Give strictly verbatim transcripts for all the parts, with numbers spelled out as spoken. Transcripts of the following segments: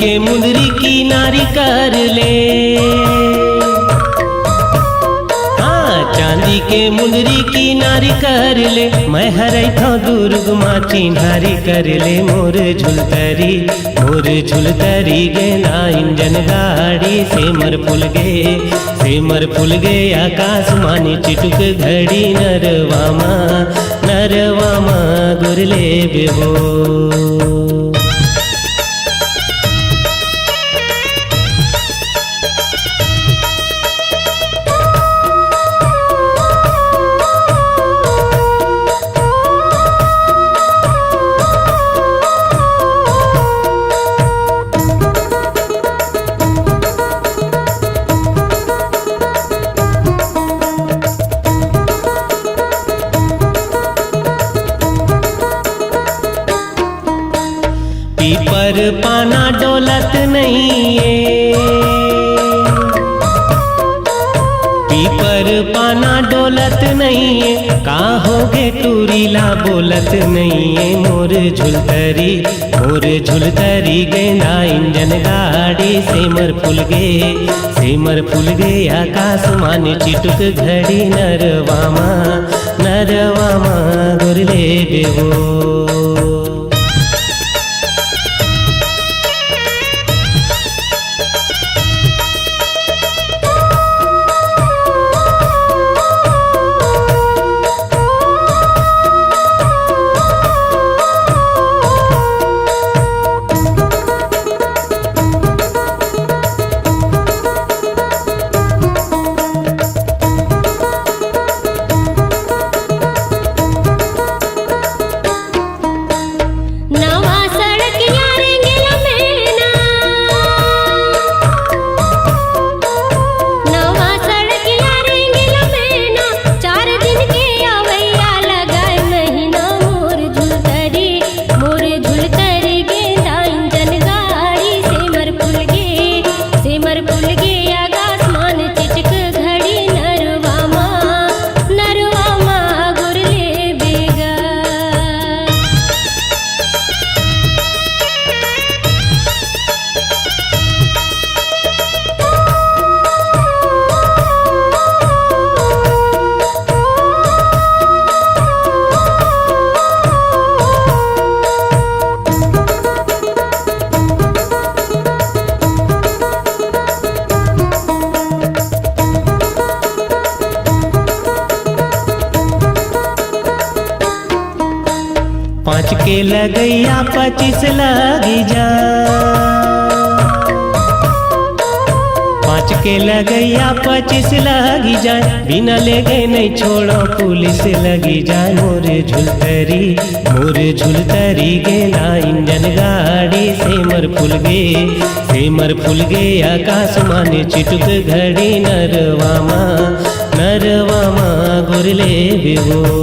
के मुंदरी किनारी कर ले, हाँ, चांदी के मुंदरी किनारी कर ले, मैं हरई थो दुर्ग मा चिन्हारी कर ले। मोर झुलतरी, मोर झुलतरी गेंदा इंजन गाड़ी, सेमर फूल गे, सेमर फूल गे आकाश मानी चिटुक घड़ी, नरवा मा, नरवा मा गुरले बेबो। पीपर पाना डोलत नइये, पीपर पाना डोलत नइये, का होगे टूरी ला बोलत नइये। मोर झुलतरी, मोर झुलतरी गेंदा इंजन गाड़ी, सेमर फूल गे, सेमर फूल गे आकाश मानी चिटुक घड़ी, नरवा मा, नरवा मा गुरले बेबो। नवा सड़किया रेंगेला मैना, नवा सड़किया रेंगेला मैना, चार दिन के अवैया लगाए महीना। मोर झुलतरी, मोर झुलतरी गेंदा इंजन गाड़ी, सेमर फूल गे, सेमर फूल गे आकाश मान चिटक घड़ी, नरवा मा, नरवा मा गुरले बेगा। पाँच के लगैया पच्चीस लगी जा, पाँच के लगैया पच्चीस लगी जाए, बिना लेगे नहीं छोड़ो पुलिस लगी जाए। मोर झुलतरी, मोर झुलतरी गेंदा इंजन गाड़ी, सेमर फूल गे, सेमर फूल गे आकाश माने चिटुक घड़ी, नरवा मा, नरवा मा गुरले बेबो।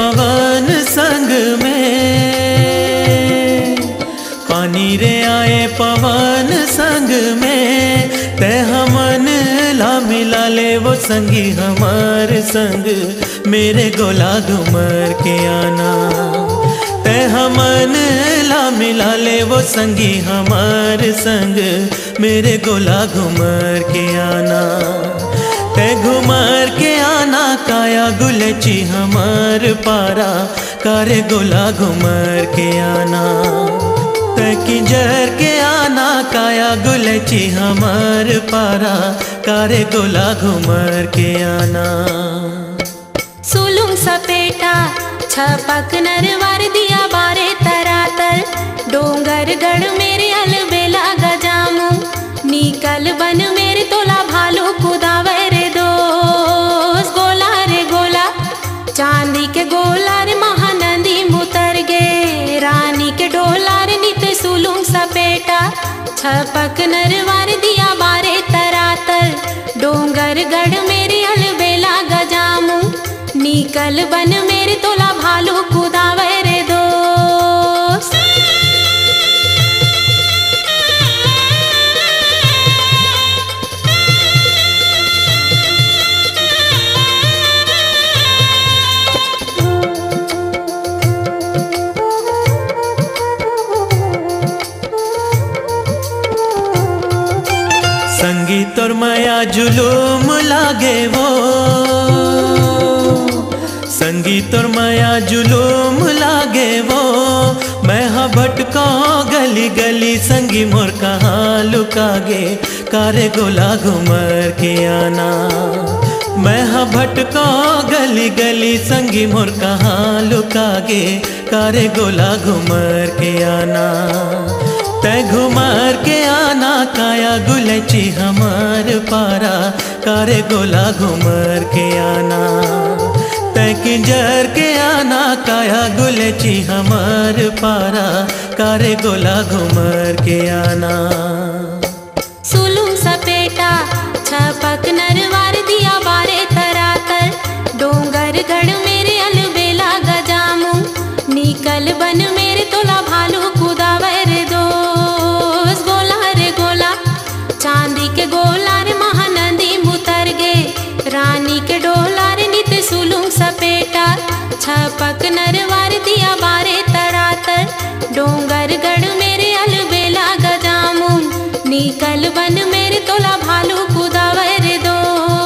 पवन संग में, पानी रे आए पवन संग में, तै हमन ला मिला ले वो संगी हमर संग, मेरे गोला घुमर के आना। तै हमन ला मिला ले वो संगी हमर संग, मेरे गोला घुमर के आना। तै घुमर के आना, काया गुलेची हमर पारा, कारे गोला घुमर के आना। तै किंजर के आना, काया गुलेची हमर पारा, कारे गोला घुमर के आना। सुलुंग सपेटा, छपक नरवर दिया बारे तरातर, डोंगरगढ़ मेरे अलबेला गजामू, नीकल बन मेरे तोला भालू कुदावे रे दोस, गोला रे गोला, चांदी के गोला रे महानंदी मुतर गे, रानी के डोला रे नित सुलुंग सपेटा, छपक नरवर दिया बारे तरातर, डोंगरगढ़ मेरे अलबेला गजामू, नीकल बन मेरे तोला भालू कुदावे रे दोस। संगी तोर मया जुलूम लागे वो, संगी तोर मया जुलूम लागे वो, मैं हा भटको गली गली, संगी मोर कहाँ लुका गे, कारे गोला घुमर के आना। मैं हा भटको गली गली, संगी मोर कहाँ लुका गे, कारे गोला घुमर के आना। तै घुमर के आना, काया गुलेची हमर पारा, कारे गोला घुमर के आना। तै किंजर के आना, काया गुलेची हमर पारा, कारे गोला घुमर के आना। सुलुंग सपेटा, छपक नरवार दिया बारे तरातर, डोंगरगढ़ मेरे अलबेला गजामू, नीकल बन मेरे तोला भालू कुदावे रे दोस, गोला रे गोला, चांदी के गोला रे महानंदी मुतर गे, रानी के डोला रे नित सुलुंग सपेटा, छपक नरवार दिया बारे तरातर, डोंगरगढ़ मेरे अलबेला गजामू, नीकल बन मेरे तोला भालू कुदावे रे दोस।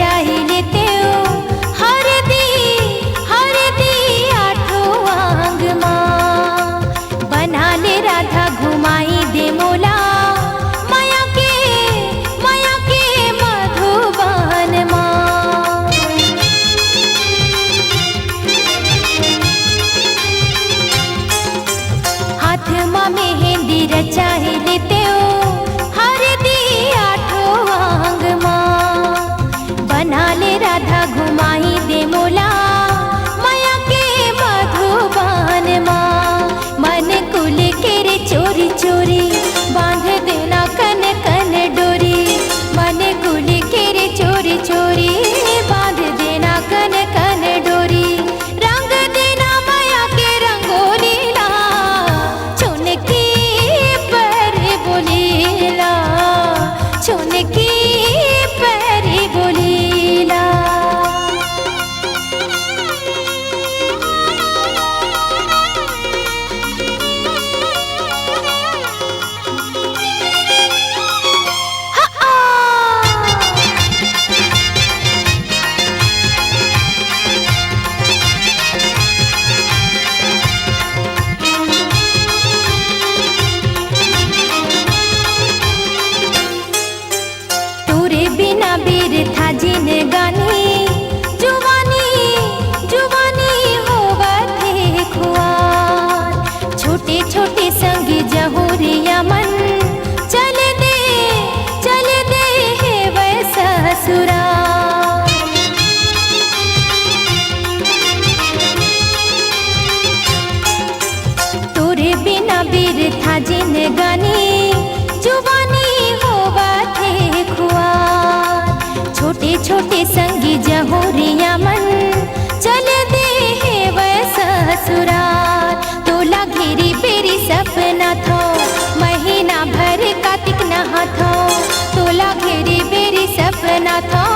चाही लेतेव हरदी, हरदी आठो आंग मा। बना ले राधा घुमाई दे मोला, मया के, मया के मधुबन मा। हाथ मा मेहंदी रचाही लेतेव हरदी आठो आंग मा। बना ले राधा घुमाई दे मोला, मया के मधुबन मा। मन कुल के रे चोरी चोरी, बांध देना कन कन डोरी। मन कुल के रे चोरी चोरी, बांध देना कन कन डोरी। रंग देना मया के रंगोली ला, चुनकी पर बोली ला, चुनकी पर बोली ला। तोरे बिना बिरथा जिनगानी, जुवानी, जुवानी होवत हे खुआर। छोटे छोटे संग जहुरिया मन, चल दे, चल दे हे वै ससुरार। तोरे बिना बिरथा जिनगानी, जुवानी होवत हे खुआर। छोटे छोटे संगी जहुरिया मन, चल दे हे वै ससुरार। तोला घेरी बेरी सपना थो, महीना भर कातिक नहा थो। तोला घेरी बेरी सपना थो,